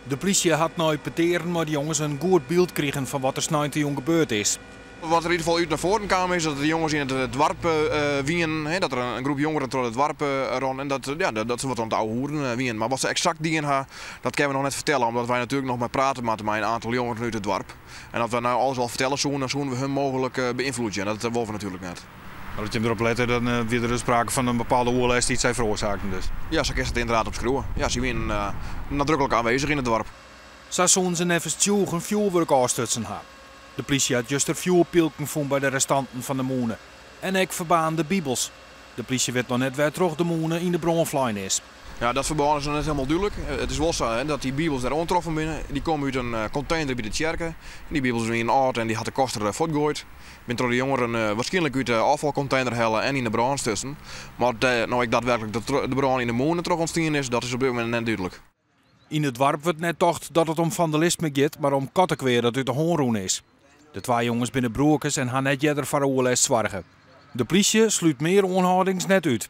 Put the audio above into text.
De plysje hat nei petearen mei de jonges in goed byld krigen fan wat der sneintejûn gebeurd is. Wat der yn ieder gefal út nei foaren kaam is dat de jonges yn it doarp wienen, dat der in groep jongeren troch it doarp rûn en dat, ja, dat se wat oan it ouwehoeren wienen. Mar wat se eksakt dien ha, dat kinne we noch net fertelle, omdat wy natuerlik noch mei prate moatte mei in oantal jongeren út it doarp. En as we no alles al fertelle soenen, dan soenen we hun mooglik beynfloedzje en dat wolle we natuerlik net. Mar as jim derop lette, dan wie der dus sprake fan in bepaalde oerlêst dy't sy feroarsaken dus? Ja, sa kinst it ynderdaad omskriuwe. Ja, sy wienen nadruklik aanwezich yn it doarp. Sa soenen se neffens tsjûgen fjoerwurk ôfstutsen ha. De plysje hat juster fjoerpylken fûn by de restanten fan de mûne en ek ferbaarnde bibels. De plysje wit noch net wêrtroch de mûne yn de brân flein is. Ja, dat ferbân is noch net hielendal dúdlik. It is wol sa dat dy bibels dêr oantroffen binne. Dy komme út in kontener by de tsjerke. Dy bibels wienen âld en dy hat de koster fuortgoaid. Binne troch de jongeren warskynlik út de ôffalkontener helle en yn de brân stutsen. Mar oft no ek daadwerklik de brân yn de mûne troch ûntstien is, dat is op dit momint net dúdlik. Yn it doarp wurdt net tocht dat it om fandalisme giet, mar om kattekwea dat út de hân rûn is. De twa jonges binne broerkes en ha net earder foar oerlêst soarge. De plysje slút mear oanhâldings net út.